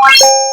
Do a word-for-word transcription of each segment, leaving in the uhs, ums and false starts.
Hey!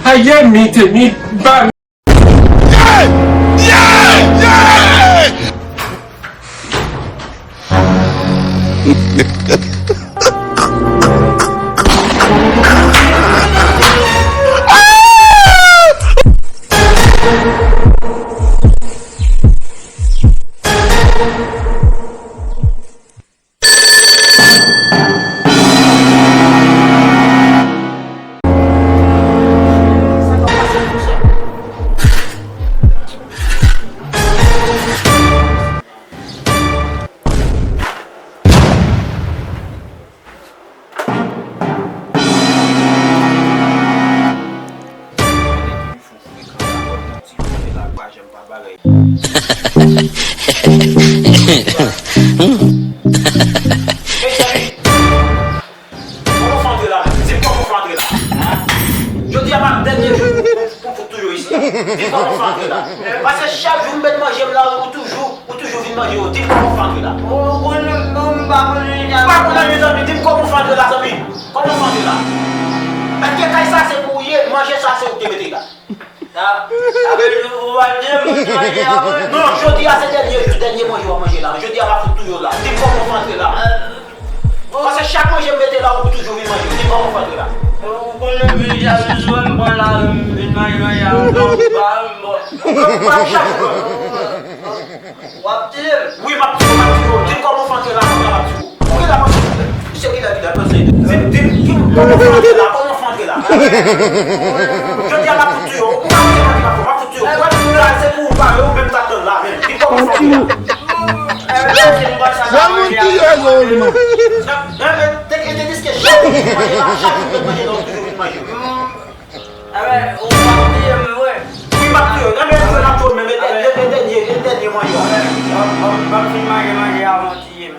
Aye mi te mi ba. Kòman w fè antre la menm? Di m kòman w fè antre la? Jodi a pa dènye jou pou, pou, pou fout toujou isi. Di m kòman w fè antre la? Paske chak jou m met manje m la, ou toujou, ou toujou vin manje yo. Di m kòman w fè antre la? Ou konnen m pa konnen. Ou pa konnen, mezanmi, di m kòman w fè antre la, zanmi? Kòman w fè antre la? Èske kay sa se pou ou ye? Manje sa se ou ki te mete la? Sa, sa vle di ou pral di m manje a vre? Non, jodi a se dènye jou, dènye manje w ap manje la. Jodi a m ap fout touye w la. Di m kòman w fè antre la. Paske chak manje m mete la, ou toujou vin manje. Di m kòman w fè antre la. Ou konnen m vin chak jou sou m pran lari, m vin manje manje a, m pran m bon. Ou pran chak jou. W ap tiye m? Wi, m ap tiye w, m ap tiye w. Di m kòman w fè antre la, kòman w ap tiye w? Ou gen la panse, misye ki la, ki la panse. Di m, di m, di m, kòman w fè antre la, kòman w fè antre la? Jodi a, m ap fout tiye w. Ou pa mande mwen ki m ap fè, m ap fout tiye w. Ou wè, la, se pou ou pare, ou menm t ap tann la, menm. Di m kòman w fè antre la. Sa moun tiye zòrèy mwen. Nan, nan, men, te, te diske chak jou manje la, chak jou manje la, ou toujou vin manje. Enben, ou p ap tiye m vre? Wi, m ap tiye w. Enben, m ap tiye w, men, men, men, dènye, men, dènye, men, dènye manje w. Enben, m, m, m ap fin manje manje a avan w tiye m.